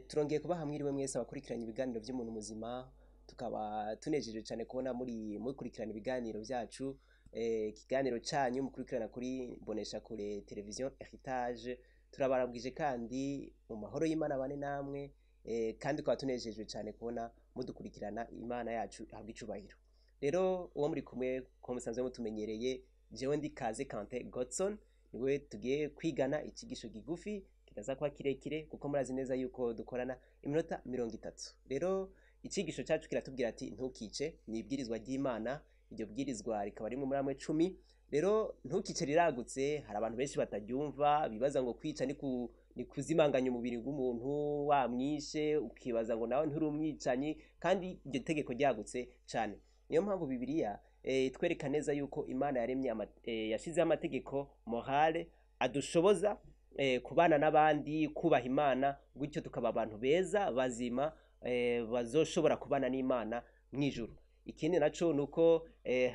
Turongeye kubaha mwiriwe mwese abakurikiranye ibiganiro by'umuntu muzima, tukaba tunejeje cyane kubona muri mukurikirana ibiganiro byacu, ikiganiro cyanyu mukurikirana kuri Mbonesha Kure Television Heritage. Turabarabwije kandi mu mahoro y'Imana bane namwe, kandi tukaba tunejejwe cyane kubona mudukurikirana. Imana yacu ihabwa icubahiro. Rero uwo muri kumwe ko musanzwe mutumenyereye, jewe ndi Kaze Kante Godson, niwe tugiye kwigana ikigisho gigufi kitaza kuba kirekire, kuko murazi neza yuko dukorana iminota 30. Rero icigisho cyacu kiratubwira ati ntukice, ni ibwirizwa ry'Imana. Iryo bwirizwa rikaba rimwe muri amwe 10. Rero ntukice riragutse, hari abantu benshi bataryumva, bibaza ngo kwica ni kuzimanganya umubiri w'umuntu wamwishe, ukibaza ngo nawe nturi umwicanyi, kandi iryo tegeko ryagutse cyane. Niyo mpamvu Bibiliya itwereka neza yuko Imana yaremye yashizeho amategeko morale adushoboza kubana n'abandi, kubaha Imana, gutyo tukaba abantu beza bazima, bazoshobora kubana n'Imana mw'ijuru. Ikindi naco nuko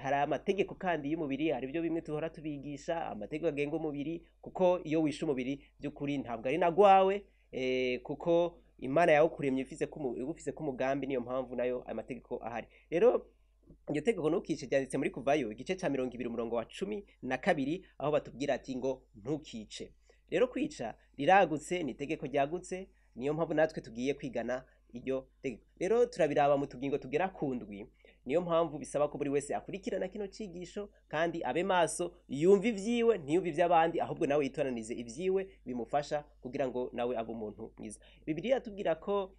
hari amategeko kandi y'umubiri, hari ibyo bimwe tuhora tubigisha, amategeko agenga umubiri, kuko iyo wishe umubiri by'ukuri ntabwo ari nagwawe, kuko Imana yawe kuremye ifise ko umugambi. Niyo mpamvu nayo amategeko ahari. Rero iryo tegeko ntukice ryanditse muri Kuvayo igice ca 20 umurongo wa 12, aho batubwira ati ngo ntukice. Rero kwica riragutse, ni itegeko ryagutse, niyo mpamvu natwe tugiye kwigana iryo tegeko. Rero turabiraba mu tugingo tugera ku 7. Niyo mpamvu bisaba ko buri wese akurikirana kino cigisho kandi abe maso, yumve ivyiwe, ntiyumve ivy'abandi, ahubwo nawe yitoranirize ivyiwe bimufasha kugira ngo nawe abe umuntu mwiza. Bibiliya yatubwira ko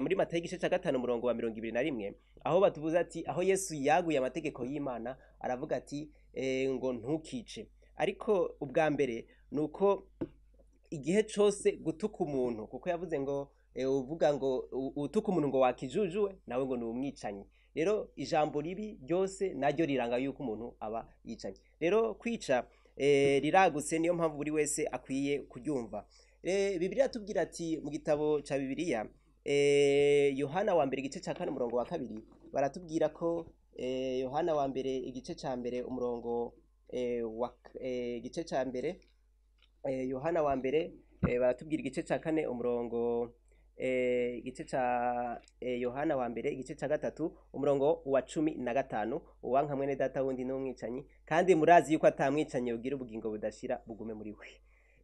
muri Matayo igice ca 5 umurongo wa 21, aho batubuza ati, aho Yesu yaguye amategeko y'Imana aravuga ati ngo ntukice. Ariko ubwa mbere nuko igihe cose gutuka umuntu, kuko yavuze ngo uvuga ngo utuka umuntu ngo wakijujuwe, nawe ngo ni umwicanyi. Rero ijambo ribi ryose naryo riranga yuko umuntu aba yicanye. Rero kwica riragutse, niyo mpamvu buri wese akwiye kuryumva. Bibiliya tubwira ati mu gitabo ca Bibiliya, Yohana wa mbere igice ca 4 umurongo wa 2, baratubwira ko Yohana wa mbere igice ca mbere umurongo wa igice ca mbere, Yohana wa mbere, baratubwira igice ca 4 umurongo, igice ca Yohana wa mbere igice ca 3 umurongo wa 15, uwanka mwene data wundi n'umwicanyi, kandi murazi yuko atamwicanyi yogira ubugingo budashira bugume muri we.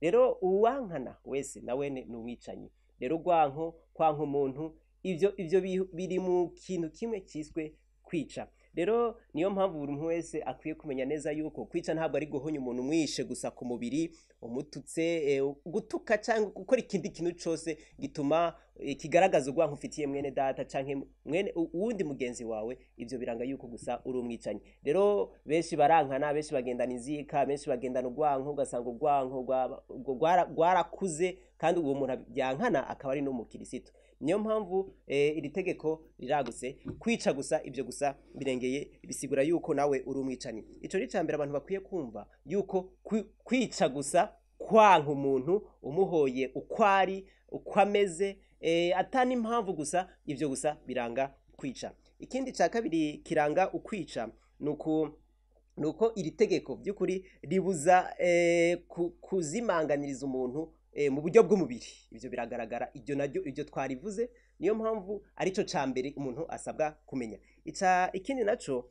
Rero uwankana wese nawe ni umwicanyi. Rero urwanko, kwanka umuntu, ivyo biri mu kintu kimwe cyiswe kwica. Rero niyo mpamvu buri muntu wese akwiye kumenya neza yuko kwica ntabwo ari guhonya umuntu umwishe gusa ku mubiri, umututse, gutuka cyangwa gukora ikindi kintu cose gituma kigaragaza urwanko ufitiye mwene data canke mwene uwundi mugenzi wawe, ivyo biranga yuko gusa uri umwicanyi. Rero benshi barankana, benshi bagendana inzika, benshi bagendana urwanko, ugasanga urwanko rwarakuze, kandi uwo muntu yankana akaba ari n'umukristo. Niyo mpamvu iri tegeko riragutse. Kwica gusa ibyo gusa birengeye, bisigura yuko nawe uri umwicanyi. Ico ni cambere abantu bakwiye kumva, yuko kwica gusa kwanka umuntu umuhoye uko ari, uko ameze, atani impamvu gusa, ivyo gusa biranga kwica. Ikindi ca kabiri kiranga ukwica nuko iri tegeko by'ukuri ribuza kuzimanganiriza umuntu mu buryo bw'umubiri. Ivyo biragaragara, ibyo naryo ibyo twarivuze, niyo mpamvu arico ca mbere umuntu asabwa kumenya. Ikindi naco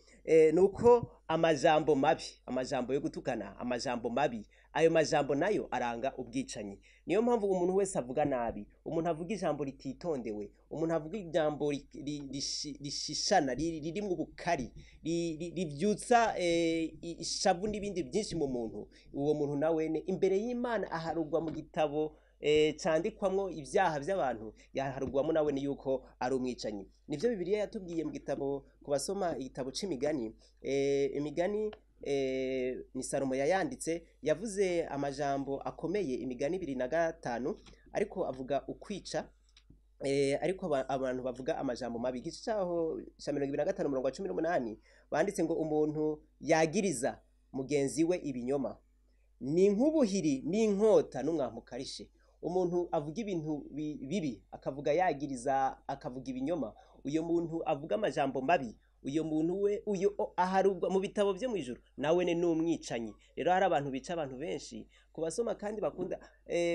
nuko amajambo mabi, amajambo yo gutukana, amajambo mabi, ayo majambo nayo aranga ubwicanyi. Niyo mpamvu umuntu wese avuga nabi, umuntu avuga ijambo rititondewe, umuntu avuga ijambo rishishana, ririmwo ubukari, rivyutsa ishavu n'ibindi byinshi mu muntu, uwo muntu nawene imbere y'Imana aharugwa mu gitabo candikwamwo ivyaha by'abantu, yaharugwamo nawe ni yuko ari umwicanyi. Nivyo Bibiliya yatubwiye mu gitabo, ku basoma igitabo c'imigani, imigani ni Salomo yayanditse, yavuze amajambo akomeye, imigani 25, ariko avuga ukwica, ariko abantu bavuga amajambo mabi. Igice caho ca 25 umurongo wa 18 banditse ngo umuntu yagiriza mugenzi we ibinyoma ni nk'ubuhiri n'inkota n'umwampi ukarishe. Umuntu avuga ibintu bibi, akavuga yagiriza, akavuga ibinyoma, uyo muntu avuga amajambo mabi, Uyo muntu we uyo aharugwa mu bitabo vyo mw'ijuru, nawene ni umwicanyi. Rero hari abantu bica abantu benshi. Ku basoma kandi bakunda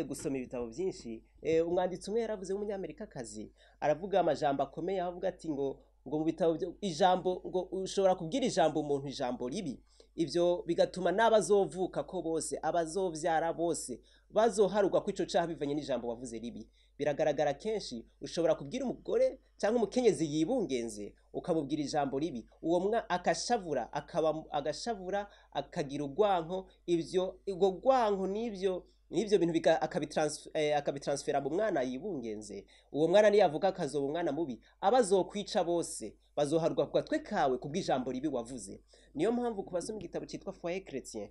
gusoma ibitabo byinshi, umwanditsi umwe yaravuze w'umunyamerikakazi, aravuga amajambo akomeye, aho avuga ati ngo mu bitabo byo ijambo, ngo ushobora kubwira ijambo umuntu, ijambo ribi, ivyo bigatuma n'abazovuka ko bose, abazovyara bose, bazoharugwa ko ico caha bivanye n'ijambo wavuze ribi. Biragaragara kenshi, ushobora kubwira umugore cyangwa umukenyezi yibungenze, ukamubwira ijambo ribi, uwo mwa akashavura, akaba agashavura, akagira urwanko. Ivyo ubwo rwanko n'ivyo bintu akabitransfera mu mwana yibungenze. Uwo mwana niyavuka akazoba umwana mubi, abazokwica bose bazoharwa ku gatwe kawe kubw'ijambo ribi wavuze. Niyo mpamvu ku basoma igitabo cyitwa Foyer Chrétien,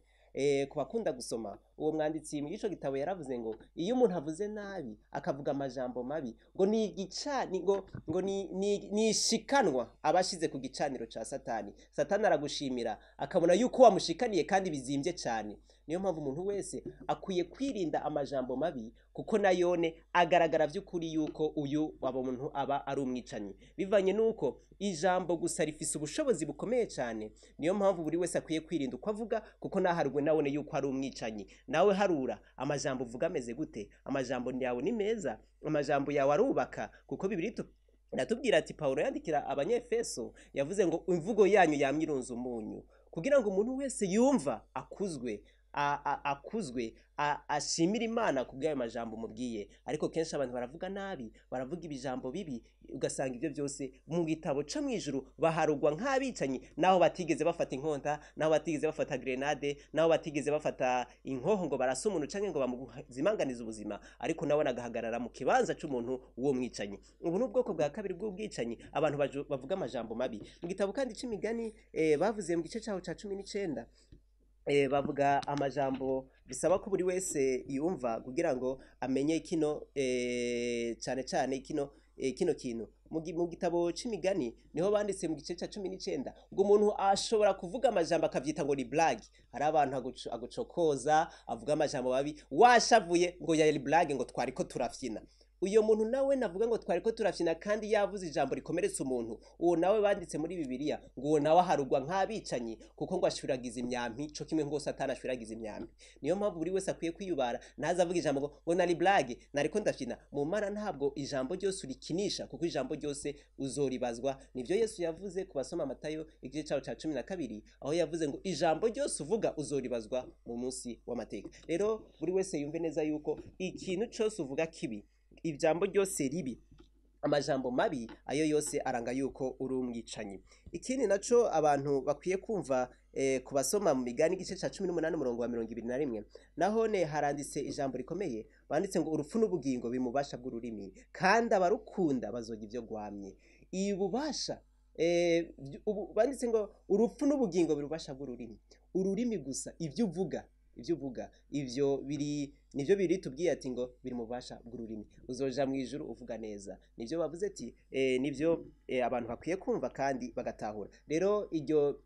ku bakunda gusoma, uwo mwanditsi muri ico gitabo yaravuze ngo iyo umuntu avuze nabi, akavuga amajambo mabi, ngo ni igicani, ngo ni ishikanwa abashize ku gicaniro ca Satani. Satani aragushimira, akabona yuko wamushikaniye kandi bizimvye cane. Niyo mpamvu umuntu wese akwiye kwirinda amajambo mabi, kuko nayone agaragara vy'ukuri yuko uyu waba muntu aba ari umwicanyi, bivanye nuko ijambo gusa rifise ubushobozi bukomeye cyane. Niyo mpamvu buri wese akwiye kwirinda uko avuga, kuko naharugwe nawone yuko ari umwicanyi. Nawe harura amajambo uvuga ameze gute? Amajambo yawe ni meza? Amajambo yawe arubaka? Kuko Bibiliya iratubwira ati, Paulo yandikira Abanyefeso yavuze ngo imvugo yanyu yamye irunze umunyu, kugira ngo umuntu wese yumva akuzwe, akuzwe, ashimira Imana kubw'ayo majambo umubwiye. Ariko kenshi abantu baravuga nabi, baravuga ibijambo bibi, ugasanga ibyo byose mu gitabo co mw'ijuru baharugwa nk'abicanyi, naho batigeze bafata inkota, naho batigeze bafata grenade, naho batigeze bafata inkoho ngo barase umuntu canke ngo bamuzimanganize ubuzima, ariko nawe agahagarara mu kibanza c'umuntu w'uwo mwicanyi. Ubu ni ubwoko bwa kabiri bw'ubwicanyi, abantu bavuga amajambo mabi. Mu gitabo kandi c'Imigani, bavuze mu gice caho ca 19, bavuga amajambo bisaba ko buri wese yumva kugira ngo amenye kino, cane cane kino kintu. Mu gitabo c'Imigani niho banditse mu gice ca 19 ngo umuntu ashobora kuvuga amajambo akavyita ngo ni blague. Hari abantu agucokoza, avuga amajambo mabi washavuye, ngo yari blague, ngo twariko turafyina. Uyo muntu nawe navuga ngo twariko turafyina kandi yavuze ijambo rikomeretsa umuntu, uwo nawe banditse muri Bibiliya ngo uwo nawe aharugwa nk'abicanyi, kuko ngo ashwiragiza imyampi co kimwe ngo Satani ashwiragiza imyampi. Niyo mpamvu buri wese akwiye kwiyubara, ntaze avuga ijambo ngo nari blague, nariko ndafyina. Mu Mana ntabwo ijambo ryose urikinisha, kuko ijambo ryose uzoribazwa. Nivyo Yesu yavuze ku basoma Matayo igice caho ca 12, aho yavuze ngo ijambo ryose uvuga uzoribazwa mu munsi w'amateka. Rero buri wese yumve neza yuko ikintu cose uvuga kibi, ijambo ryose ribi, amajambo mabi, ayo yose aranga yuko uri umwicanyi. Ikindi naco abantu bakwiye kumva, ku basoma mu Migani igice ca 18 umurongo wa 21, nahone haranditse ijambo rikomeye. Banditse ngo urupfu n'ubugingo biri mu bubasha bw'ururimi, kandi abarukunda bazorya ivyo rwamye. Iyi bubasha, banditse ngo urupfu n'ubugingo biri mu bubasha bw'ururimi. Ururimi gusa, ivyo uvuga, ivyo uvuga, ivyo biri nivyo biri tubwiye ati ngo biri mu bubasha bw'ururimi. Uzoja mu ijuru uvuga neza. Nivyo bavuze ati, nivyo abantu bakwiye kumva kandi bagatahura. Rero iryo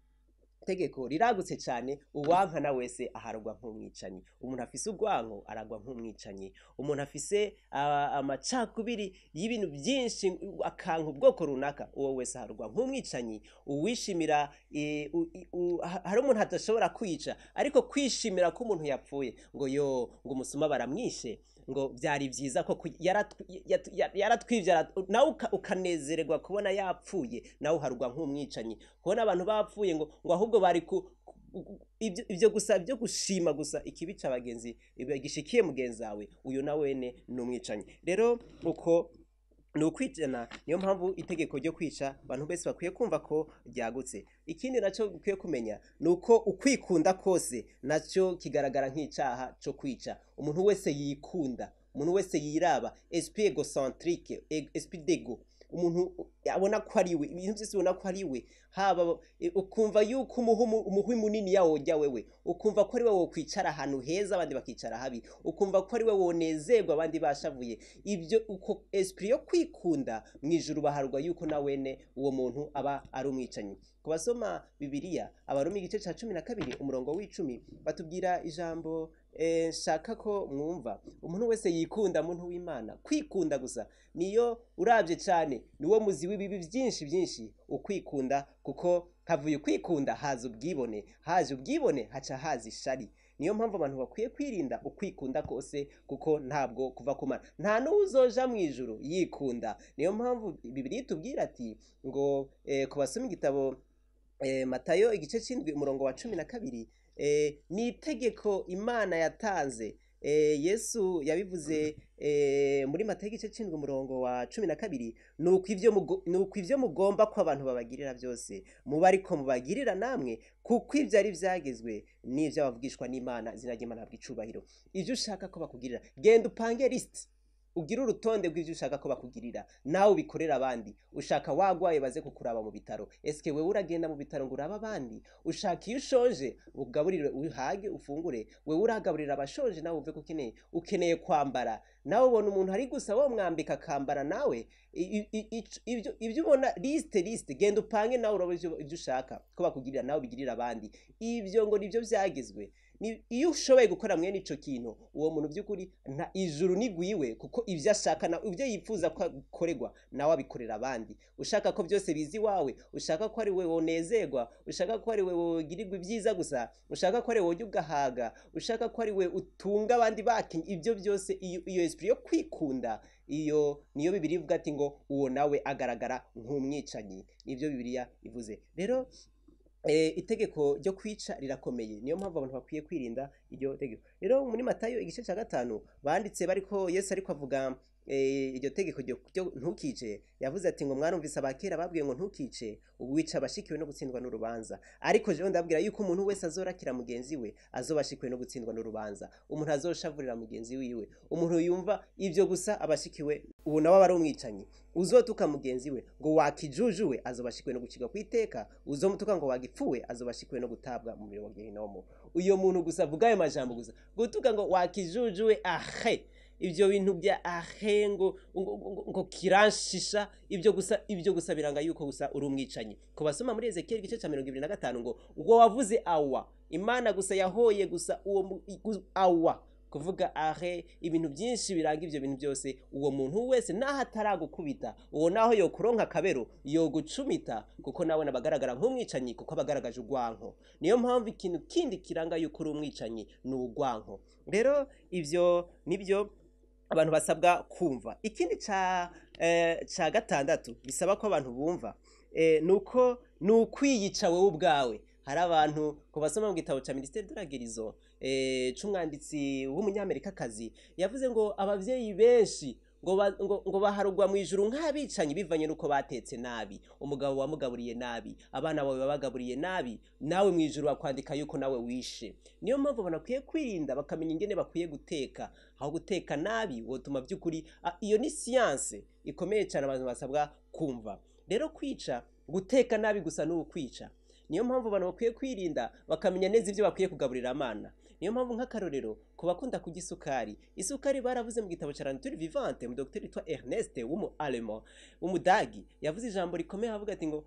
tegeko riragutse cyane. Uwankana wese aharugwa nk'umwicanyi. Umuntu afise urwanko aragwa nk'umwicanyi. Umuntu afise amacakubiri y'ibintu byinshi, akanka ubwoko runaka, uwo wese aharugwa nk'umwicanyi. Uwishimira, hari umuntu adashobora kwica, ariko kwishimira ko umuntu yapfuye, ngo yo, ngo umusuma baramwishe, ngo byari byiza ko yaratwivye, nawe ukanezererwa kubona yapfuye, nawe uharugwa nk'umwicanyi. Kubona abantu bapfuye, ngo ahubwo bari ku ivyo gusa byo gushima gusa ikibi c'abagenzi gishikiye mugenzi wawe, uyu na wene ni umwicanyi. Rero uko ni ukwicana. Niyo mpamvu itegeko ryo kwica abantu bese bakwiye kumva ko ryagutse. Ikindi nacyo ukwiye kumenya ni uko ukwikunda kose nacyo kigaragara nk'icaha co kwica. Umuntu wese yikunda, umuntu wese yiraba, esprit égocentrique, esprit d'ego, umuntu abona ko ari we ibintu byose, ubona ko ari we, haba ukumva yuko umuhwi munini yawojya wewe, ukumva ko ari we wokwicara ahantu heza abandi bakicara habi, ukumva ko ari we wonezerwa abandi bashavuye. Ibyo uko esprit yo kwikunda, mu ijuru baharwa yuko na wene uwo muntu aba ari umwicanyi. Ku basoma Bibiliya, Abarumi igice ca 12 umurongo w'icumi, batubwira ijambo nshaka ko mwumva, umuntu wese yikunda, muntu w'Imana, kwikunda gusa niyo uravye cane niwo muzi w'ibibi byinshi byinshi, ukwikunda, kuko havuye ukwikunda haza ubwibone, haje ubwibone haca haza ishari. Niyo mpamvu abantu bakwiye kwirinda ukwikunda kose, kuko ntabwo kuva ku Mana, nta n'uwuzoja mu ijuru yikunda. Niyo mpamvu Bibiliya itubwira ati ngo ku basoma igitabo Matayo igice c'indwi umurongo wa 12, ni itegeko Imana yatanze. Yesu yabivuze muri Matayo igice c'indwi umurongo wa 12, nuko ivyo mugomba ko abantu babagirira byose muba ariko mubagirira namwe, kuko ivyo ari vyagezwe n'ivyo abavugishwa n'Imana. Izina ry'Imana habwa icubahiro. Ivyo ushaka ko bakugirira, genda upange list, ugire urutonde rw'ivyo ushaka ko bakugirira, nawe ubikorera abandi. Ushaka wagwaye baze kukuraba mu bitaro, eske wewe uragenda mu bitaro ngo urabe abandi? Ushaka iyo ushonje ugaburire, uhage ufungure, wewe uragaburira abashonje nawe uve ko ukeneye? Ukeneye kwambara, nawe ubona umuntu ari gusa wo mwambika akambara nawe. Ibyo ubona, liste, genda upange nawe urabe ivyo ushaka ko bakugirira, nawe ubigirira abandi. Ibyo ngo nibyo vyagezwe. Iyo ushoboye gukora mwene ico kintu, uwo muntu by'ukuri nta ijuru nigwiwe, kuko ivyo ashaka na ivyo yifuza ko akorerwa nawe abikorera abandi. Ushaka ko byose bizi iwawe, ushaka ko ari we wonezerwa, ushaka ko ari we wogirirwa ibyiza gusa, ushaka ko ari we wojya ugahaga, ushaka ko ari we utunga abandi bakinye, ibyo byose, iyo esprit yo kwikunda, iyo niyo Bibiliya ivuga ati ngo uwo nawe agaragara nk'umwicanyi. Nibyo Bibiliya ivuze. Rero itegeko ryo kwica rirakomeye, niyo mpamvu abantu bakwiye kwirinda iryo tegeko. Rero muri Matayo igice cya 5 banditse bariko Yesu ariko avuga iryo tegeko ryo ntukice, yavuze ati ngo mwarumvise abakera babwiye ngo ntukice, uwica abashikiwe no gutsindwa n'urubanza. Ariko jewe ndabwira yuko umuntu wese azorakira mugenzi we azobashikiwe no gutsindwa n'urubanza. Umuntu azoshavurira mugenzi wiwe, umuntu yumva ivyo gusa abashikiwe, uwo nawe aba ari umwicanyi. Uzotuka mugenzi we ngo wakijujuwe azobashikiwe no gucibwa kwiteka, uzomutuka ngo wagipfuwe azobashikiwe no gutabwa mu muriro wa Gehinomu. Uyo muntu gusa avuga ayo majambo gusa, gutuka ngo wakijujuwe, ahe ibyo bintu bya ahe ngo kiranshisha, ibyo gusa biranga yuko gusa uri umwicanyi. Ku basoma muri Ezekiel igice ca 25 ngo ubwo wavuze awa, Imana gusa yahoye gusa uwo awa, kuvuga ahe, ibintu byinshi biranga ivyo bintu byose. Uwo muntu wese naho ataragukubita, uwo naho yokuronka kabero yogucumita, kuko nawe nabagaragara nk'umwicanyi, kuko abagaragaje urwanko. Niyo mpamvu ikintu kindi kiranga yuko uri umwicanyi ni urwanko. Rero ivyo nibyo abantu basabwa kumva. Ikindi ca gatandatu bisaba ko abantu bumva, nuko nukwiyica wewe ubwawe. Hari abantu ku basoma mu gitabo ca Ministère de la Guérison c'umwanditsi w'umunyamerikakazi, yavuze ngo abavyeyi benshi ngo baharugwa mu ijuru nk'abicanyi bivanye nuko batetse nabi, umugabo wamugaburiye nabi, abana bawe babagaburiye nabi, nawe mu ijuru bakwandika yuko nawe wishe. Niyo mpamvu abantu bakwiye kwirinda bakamenya ingene bakwiye guteka. Aho guteka nabi wotuma by'ukuri, iyo ni science ikomeye cyane abantu basabwa kumva. Rero kwica, guteka nabi gusa n'ukwica. Niyo mpamvu abantu bakwiye kwirinda bakamenya neza ivyo bakwiye kugaburira abana. Niyo mpamvu nk'akarorero ku bakunda kurya isukari, isukari baravuze mu gitabo ca La Nature Vivante, mu Dr witwa Ernest w'umu Allemand w'umudagi, yavuze ijambo rikomeye avuga ati ngo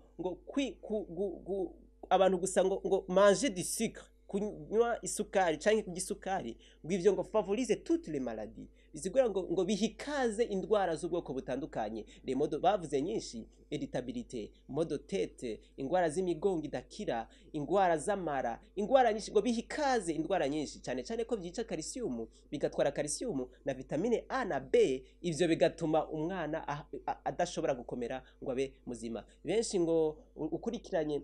abantu gusa ngo manger du sucre, kunywa isukari canke kurya isukari, ngo ivyo ngo favorise toutes les maladies, bisigura ngo bihikaze indwara z'ubwoko butandukanye. Les modes bavuze nyinshi, irritabilité, maux de tête, indwara z'imigongo idakira, indwara z'amara, indwara nyinshi, ngo bihikaze indwara nyinshi cyane cyane ko byica calcium, bigatwara calcium na vitamine A na B, ivyo bigatuma umwana adashobora gukomera ngo abe muzima. Benshi ngo ukurikiranye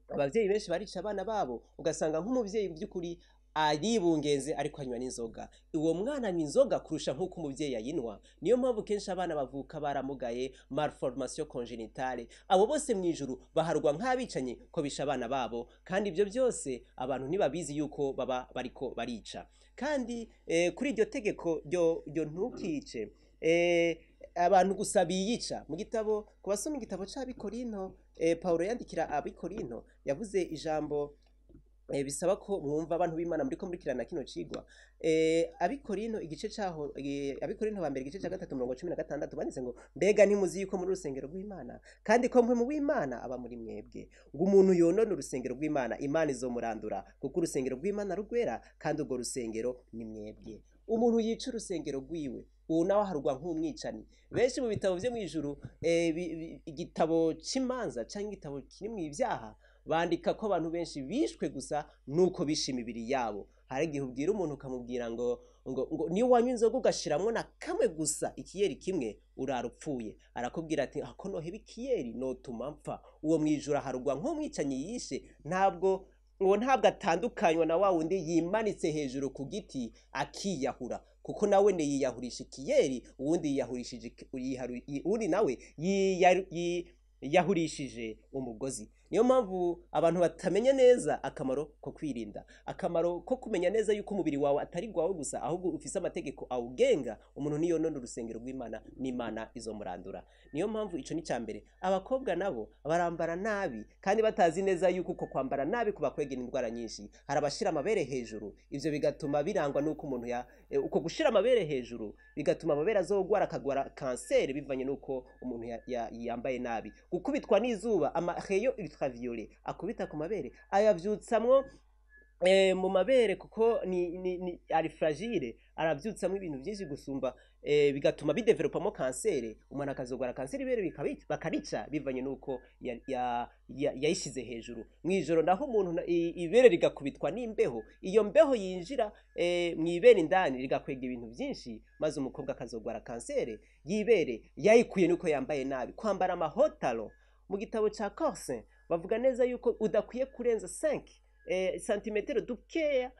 abavyeyi benshi barica abana babo, ugasanga nk'umuvyeyi by'ukuri aribungenze ariko anywa n'inzoga. Uwo mwana anywa inzoga kurusha nk'uko umuvyeyi yayinwa. Niyo mpamvu kenshi abana bavuka baramugaye, malformation congénitale. Abo bose mu ijuru baharugwa nk'abicanyi ko bisha abana babo, kandi ibyo byose abantu ntibabizi yuko baba bariko barica. Kandi kuri iryo tegeko ryo ntukice, abantu gusa biyica. Mu gitabo, ku basoma igitabo c'Abikorinto, Paulo yandikira Abikorinto, yavuze ijambo Bisaba ko mwumva abantu b'Imana muriko murikirana kino cigwa. Abikorino igice caho, Abikorinto ba mbere igice ca 3 umurongo 16, banditse ngo: "Mbega ntimuzi yuko muri urusengero rw'Imana, kandi ko Mpwemu w'Imana aba muri mwebwe? Ngo umuntu yonona urusengero rw'Imana, Imana izomurandura, kuko urusengero rw'Imana rugwera, kandi urwo rusengero ni mwebwe." Umuntu yica urusengero rwiwe, uwo nawe aharugwa nk'umwicanyi. Benshi mu bitabo vyo mw'ijuru, igitabo c'imanza canke igitabo kirimwo ivyaha, bandika ko abantu benshi bishwe gusa nuko bishe imibiri yabo. Hari igihe ubwira umuntu ukamubwira ngo niyo wanywa inzoga ugashiramwo na kamwe gusa, ikiyeri kimwe, urara upfuye. Arakubwira ati: "Ako noheba ikiyeri notuma mpfa." Uwo mwijuru aharugwa nk'umwicanyi yishe. Ntabwo uwo, ntabwo atandukanywa na wa wundi yimanitse hejuru ku giti akiyahura, kuko nawe ne yiyahurisha ikiyeri, uwundi yiyahurishije uwundi nawe yiyahurishije umugozi. Niyo mpamvu abantu batamenya neza akamaro ko kwirinda, akamaro ko kumenya neza yuko umubiri wawe atari gwawe gusa, ahubwo ufise amategeko awugenga. Umuntu niyonona urusengero rw'Imana, n'Imana izomurandura. Niyo mpamvu ico ni mbere. Abakobwa nabo barambara nabi kandi batazi neza yuko uko kwambara nabi kubakwegera indwara nyinshi. Hari abashira amabere hejuru, ivyo bigatuma birangwa nuko umuntu ya uko gushira amabere hejuru bigatuma amabere azogwara, akagwara kanseri, bivanye nuko umuntu yambaye nabi. Gukubitwa n'izuba, ama rayons ultraviolet akubita ku mabere, ayavyutsamwo mu mabere, kuko ni ari fragile, aravyutsamwo ibintu vyinshi gusumba, bigatuma bidevelopamo kanseri, umuntu akazogwara kanseri, ibere bakarica bivanye nuko yayishize hejuru. Mw'ijoro naho umuntu ibere rigakubitwa n'imbeho, iyo mbeho yinjira mw'ibere indani, rigakwega ibintu vyinshi, maze umukobwa akazogwara kanseri y'ibere yayikuye nuko yambaye nabi. Kwambara ama hauts talons, mu gitabo ca Corsin bavuga neza yuko udakwiye kurenza 5 santimetero dukeya,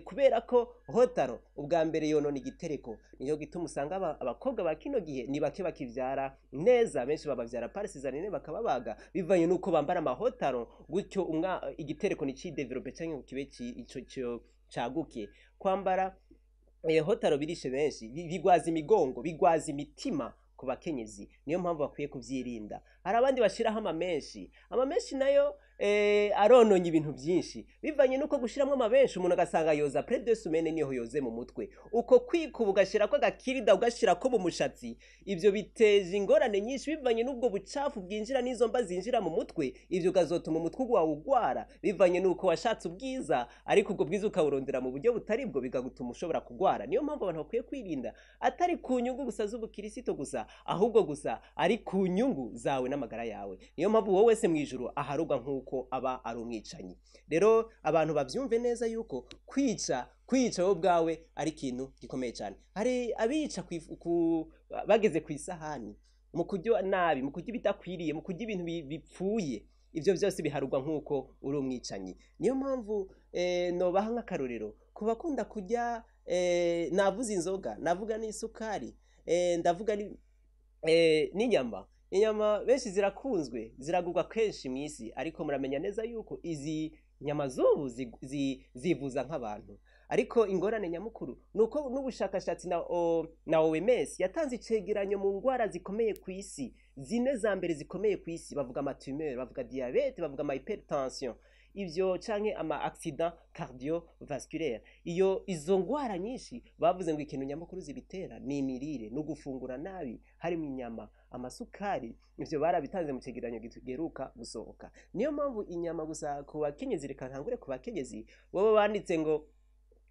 kubera ko haut talon ubwa mbere yonona igitereko. Niyo gituma usanga abakobwa ba kino gihe ni bake bakivyara neza, benshi babavyara par césarienne, bakababaga bivanye nuko bambara ama hauts talons gutyo, igitereko nticidéveloppe canke ngo kibe ico caguke. Kwambara haut talon birishe benshi, bigwaza imigongo, bigwaza imitima ku bakenyezi. Niyo mpamvu bakwiye kuvyirinda. Hari abandi bashiraho amamenshi. Amamenshi nayo arononye ibintu byinshi, bivanye nuko gushiramwo amamenshi, umuntu agasanga yoza après 2 semaines niho yoze mu mutwe. Uko kwikuba ugashirako agakirida, ugashirako mu mushatsi, ivyo biteje ingorane nyinshi, bivanye n'ubwo bucafu bwinjira n'izo mba zinjira mu mutwe. Ivyo ukazotuma umutwe wawe ugwara, bivanye n'uko washatse ubwiza, ariko ubwo bwiza ukawurondera mu buryo butari bwo, bikagutuma ushobora kugwara. Niyo mpamvu abantu bakwiye kwirinda, atari ku nyungu gusa z'ubukirisito gusa, ahubwo gusa ari ku nyungu zawe n'amagara yawe. Niyo mpamvu wowe wese mw'ijuru aharugwa nk'uko aba ari umwicanyi. Rero abantu bavyumve neza yuko kwica wowe ubwawe ari ikintu gikomeye cyane. Hari abica bageze ku isahani, mu kurya nabi, mu kurya ibidakwiriye, mu kurya ibintu bipfuye. Ivyo vyose biharugwa nk'uko uri umwicanyi. Niyo mpamvu nobaha nk'akarorero ku bakunda kurya, navuze inzoga, navuga n'isukari, ndavuga n'inyama. Inyama benshi zirakunzwe, ziragurwa kenshi mw'isi, ariko muramenya neza yuko izi nyama z'ubu zivuza nk'abantu. Ariko ingorane nyamukuru ni uko n'ubushakashatsi na OMS yatanze icegeranyo mu ngwara zikomeye ku isi, zine za mbere zikomeye ku isi, bavuga ama tumeur, bavuga diabète, bavuga ama hypertension, ivyo canke ama accident cardiovasculaire. Iyo izo ngwara nyinshi bavuze ngo ikintu nyamukuru zibitera ni imirire no gufungura nabi, harimo inyama, amasukari. Ivyo barabitanze mu cegeranyo giheruka gusohoka. Niyo mpamvu inyama gusa ku bakenyezi, reka ntangure ku bakenyezi, bobo banditse ngo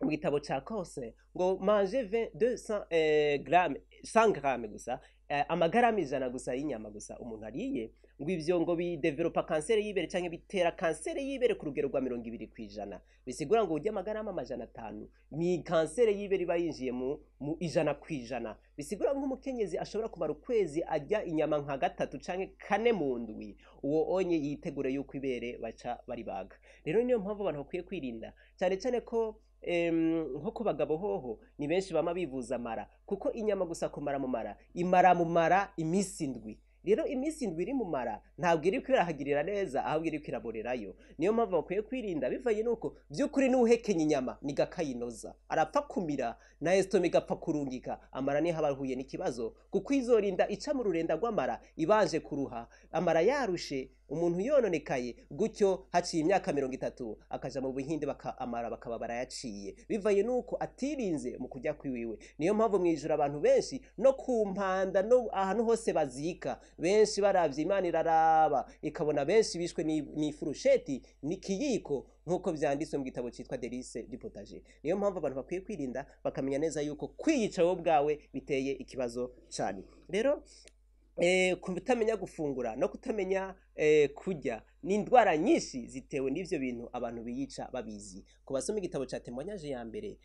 mu gitabo ca Corse ngo manger 20 200 grammes, 100 grammes gusa, amagarama 100 gusa y'inyama gusa umuntu ariye, ngo ivyo ngo bidevelopa kanseri y'ibere canke bitera kanseri y'ibere ku rugero rwa 20%. Bisigura ngo urya amagarama 500, ni kanseri y'ibere iba yinjiye mu 100%. Bisigura nk'umukenyezi ashobora kumara ukwezi arya inyama nka gatatu canke kane mu ndwi, uwo onye yitegure yuko ibere baca baribaga. Rero niyo mpamvu abantu bakwiye kwirinda cyane cyane ko nko ku bagabo hoho ni benshi bama bivuza amara, kuko inyama gusa kumara mu mara, imara mu mara iminsi 7. Rero iminsi 7 iri mu mara ntabwo iri kwirahagirira neza, ahubwo iri kwiraborerayo. Niyo mpamvu bakwiye kwirinda, bivanye nuko by'ukuri n'uhekenya inyama ni gakayinoza, arapfa kumira na estomac igapfa kurungika amara, niho aba ahuye n'ikibazo, kuko izorinda ica mu rurenda rw'amara ibanje kuruha, amara yarushe. Umuntu yononekaye gutyo haciye imyaka 30 akaja mu Buhinde amara bakaba barayaciye, bivaye nuko atirinze mu kurya kwiwiwe. Niyo mpamvu mwijuru abantu benshi no ku mpanda no ahantu hose bazika benshi baravye, Imana iraraba ikabona benshi bishwe n'ifurusheti n'ikiyiko, nk'uko vyanditswe mu gitabo citwa Delice du Potager. Niyo mpamvu abantu bakwiye kwirinda bakamenya neza yuko kwiyica wowe ubwawe biteye ikibazo cane. Rero kutamenya gufungura no kutamenya kurya ni indwara nyinshi zitewe n'ivyo bintu abantu biyica babizi. Ku basoma igitabo ca Témoignage ya mbere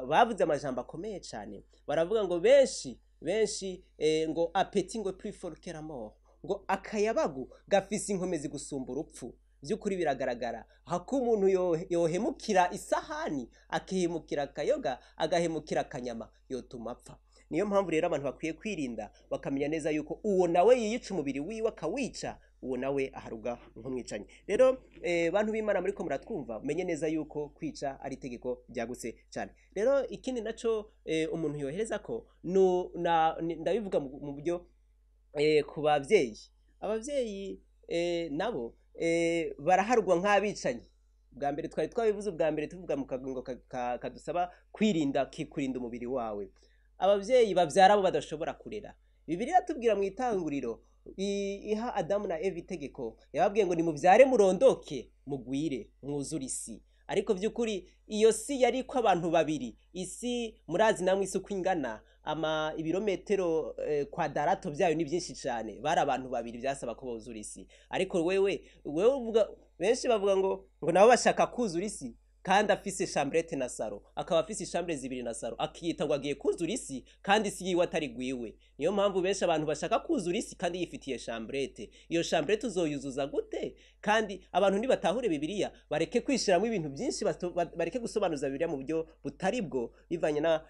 bavuze amajambo akomeye cane, baravuga ngo benshi benshi ngo appétit ngo plus fort que la mort, ngo akayabagu gafise inkomezi gusumba urupfu. By'ukuri biragaragara hako umuntu yohemukira isahani, akihemukira akayoga, agahemukira akanyama, yotuma apfa. Niyo mpamvu rero abantu bakwiye kwirinda bakamenya neza yuko uwo nawe yiyica umubiri wiwe akawica, uwo nawe aharuga nk'umwicanyi. Rero bantu b'Imana muriko muratwumva, menye neza yuko kwica ari itegeko ryagutse cyane. Rero ikindi naco umuntu yohereza ko ndabivuga mu buryo ku bavyeyi, abavyeyi nabo baraharwa nk'abicanyi. Bwa mbere twari twabivuze, ubwa mbere tuvuga mu kagingo kadusaba kwirinda kurinda umubiri wawe. Abavyeyi bavyara abo badashobora kurera. Bibiliya iratubwira mu itanguriro iha Adamu na Eva itegeko, yababwiye ngo nimuvyare murondoke mugwire mwuzure isi. Ariko vy'ukuri iyo si yari ko abantu babiri, isi murazi namwe isi uko ingana, ama ibirometero kwadarato byayo ni byinshi cyane, bari abantu babiri byasaba ko buzura isi. Ariko wewe uvuga, benshi bavuga ngo nabo bashaka kuzura isi, kandi afise chambrette na saro, akaba afise chambre zibiri na saro, akiyita ngo agiye kuzura isi kandi isi yiwe atari gwiwe. Niyo mpamvu benshi abantu bashaka kuzura isi kandi yifitiye chambrette. Iyo chambrette uzoyuzuza gute? Kandi abantu nibatahure Bibiliya, bareke kwishiramo ibintu byinshi, bareke gusobanuza Bibiliya mu buryo butari bwo bivanye na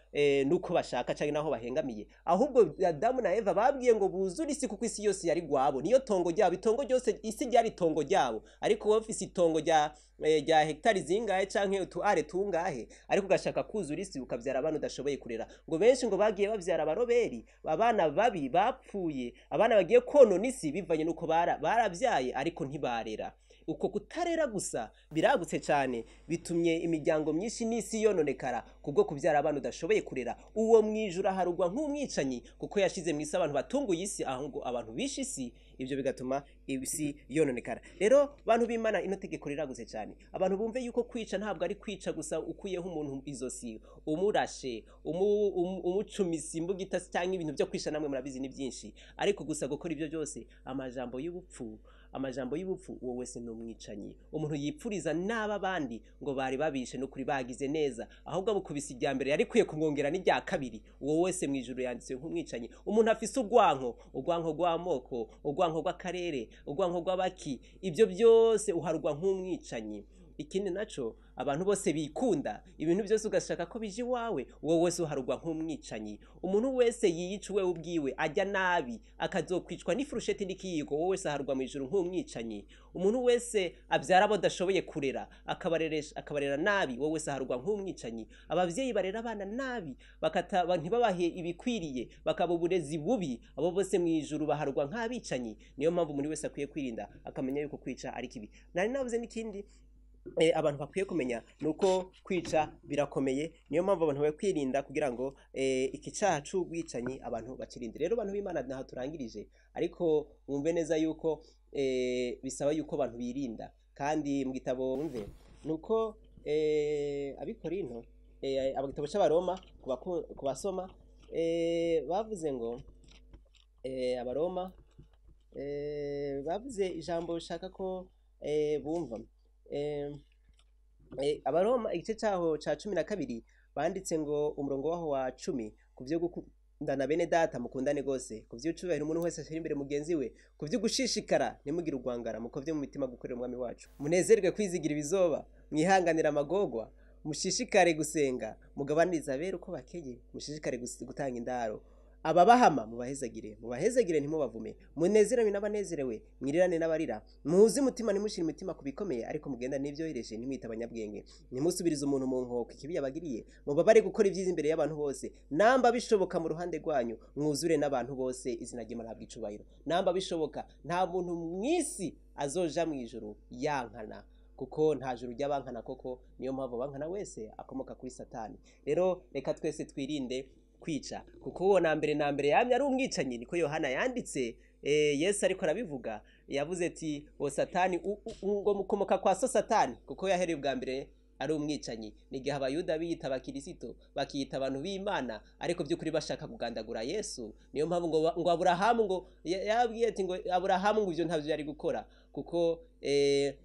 nuko bashaka canke naho bahengamiye. Ahubwo Adamu na Eva babwiye ngo buzure isi kuko isi yose yari gwabo, niyo tongo ryabo, itongo ryose isi ryari tongo ryabo. Ariko wowe ufise itongo rya hektari zingahe canke utu are tungahe, ariko ugashaka kuzura isi ukavyara abana udashoboye kurera. Ngo benshi ngo bagiye bavyara abaroberi, abana babi bapfuye, abana bagiye konona isi bivanye nuko baravyaye ariko ntibarera. Uko kutarera gusa biragutse cyane, bitumye imiryango myinshi n'isi yononekara kubwo kubyara abana udashoboye kurera. Uwo mwijura harugwa nk'umwicanyi kuko yashize mu isi abantu batunguye isi, ahubwo abantu bishe isi, ibyo bigatuma isi yononekara. Rero bantu b'Imana, ino tegeko riragutse cyane. Abantu bumve yuko kwica ntabwo ari kwica gusa ukuyeho umuntu izosi, umurashe, umucumisi imbugita cyangwa ibintu byo kwica, namwe murabizi ni byinshi. Ariko gusa gukora ibyo byose, amajambo y'ubupfu, amajambo y'ubupfu, uwo wese ni umwicanyi. Umuntu yipfuriza n'aba bandi ngo bari babishe n'ukuri bagize neza, ahubwo abukubise irya mbere yari kwiye kumwongera n'irya kabiri, uwo wese mu ijuru yanditse nk'umwicanyi. Umuntu afise urwanko, urwanko rw'amoko, urwanko rw'akarere, urwanko rw'abaki, ibyo byose uharugwa nk'umwicanyi. Ikindi naco, abantu bose bikunda ibintu byose ugashaka ko bije iwawe, uwo wese uharugwa nk'umwicanyi. Umuntu wese yiyica uwe ubwiwe, ajya nabi akazokwicwa n'ifurusheti n'ikiyiko, uwo wese aharugwa mu ijuru nk'umwicanyi. Umuntu wese abyara abo adashoboye kurera, akabarera nabi, uwo wese aharugwa nk'umwicanyi. Abavyeyi barera abana nabi, ntibabahe ibikwiriye, bakaba uburezi bubi, abo bose mu ijuru baharugwa nk'abicanyi. Niyo mpamvu umuntu wese akwiye kwirinda akamenya yuko kwica ari kibi. Nari navuze n'ikindi abantu bakwiye kumenya nuko kwica birakomeye. Niyo mpamvu abantu bakwiye kwirinda kugira ngo iki caha c'ubwicanyi abantu bakirinde. Rero bantu b'Imana, naho turangirije, ariko mwumve neza yuko bisaba yuko abantu birinda. Kandi mu gitabo mwumve nuko abikorinto, abagitabo c'Abaroma kubasoma, bavuze ngo Abaroma bavuze ijambo shaka ko bumva. Abaroma igice cyaho ca 12 banditse ngo umurongo waho wa 10, ku byo gukundana bene data mukundane gose, ku vy'icubahiro umuntu wese ashira imbere mugenzi we, ku byo gushishikara ntimugire urwangara, mukovye mu mitima gukorera umwami wacu, munezerwe kwizigira ibizoba, mwihanganira amagorwa, mushishikare gusenga, mugabanirize abera uko bakeye, mushishikare gutanga indaro. Ababahama mubahezagire, mubahezagire ntimubavume, munezerewe n'abanezerewe, mwirirane n'abarira, muhuze umutima, ntimushire imitima ku bikomeye, ariko mugenda n'ivyohereje, ntimwite abanyabwenge. Ntimusubirize umuntu mu nkoko ikibi yabagiriye, mubabare gukora ibyiza imbere y'abantu bose. Namba bishoboka mu ruhande rwanyu, mwuzure n'abantu bose. Izina ry'Imana habwa icubahiro. Namba bishoboka, nta muntu mw'isi azoja mw'ijuru yankana, kuko nta juru ry'abankana koko. Niyo mpamvu bankana wese akomoka kuri Satani. Rero reka twese twirinde kwica, kuko uwo na mbere na mbere yamye ari umwicanyi. Niko Yohana yanditse. Yesu ariko arabivuga, yavuze ati uwo Satani ngo mukomoka kwa so Satani, kuko yahereye ubwa mbere ari umwicanyi. Ni igihe Abayuda biyita abakirisito, bakiyita abantu b'Imana, ariko by'ukuri bashaka kugandagura Yesu. Niyo mpamvu ngo Aburahamu ngo yabwiye ati ngo Aburahamu ngo ibyo ntabyo yari gukora, kuko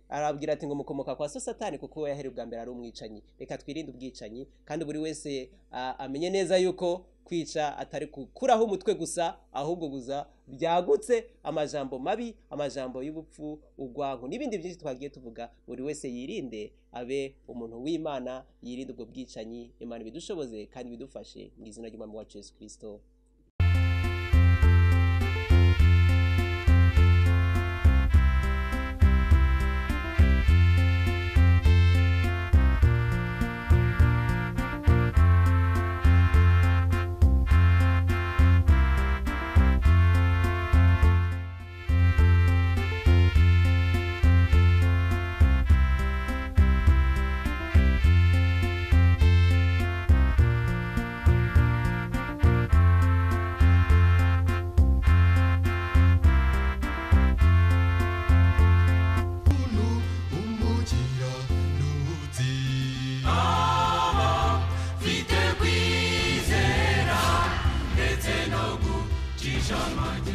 arabwira ati ngo mukomoka kwa so Satani, kuko we yahereye ubwa mbere ari umwicanyi. Reka twirinde ubwicanyi, kandi buri wese amenye neza yuko kwica atari gukuraho umutwe gusa, ahubwo gusa byagutse, amajambo mabi, amajambo y'ubupfu, urwanko n'ibindi byinshi twagiye tuvuga. Buri wese yirinde, abe umuntu w'Imana, yirinde ubwo bwicanyi. Imana ibidushoboze kandi ibidufashe mu izina ry'Umwami wacu Yesu Kristo. Mfite kwizera ndetse no gucisha make.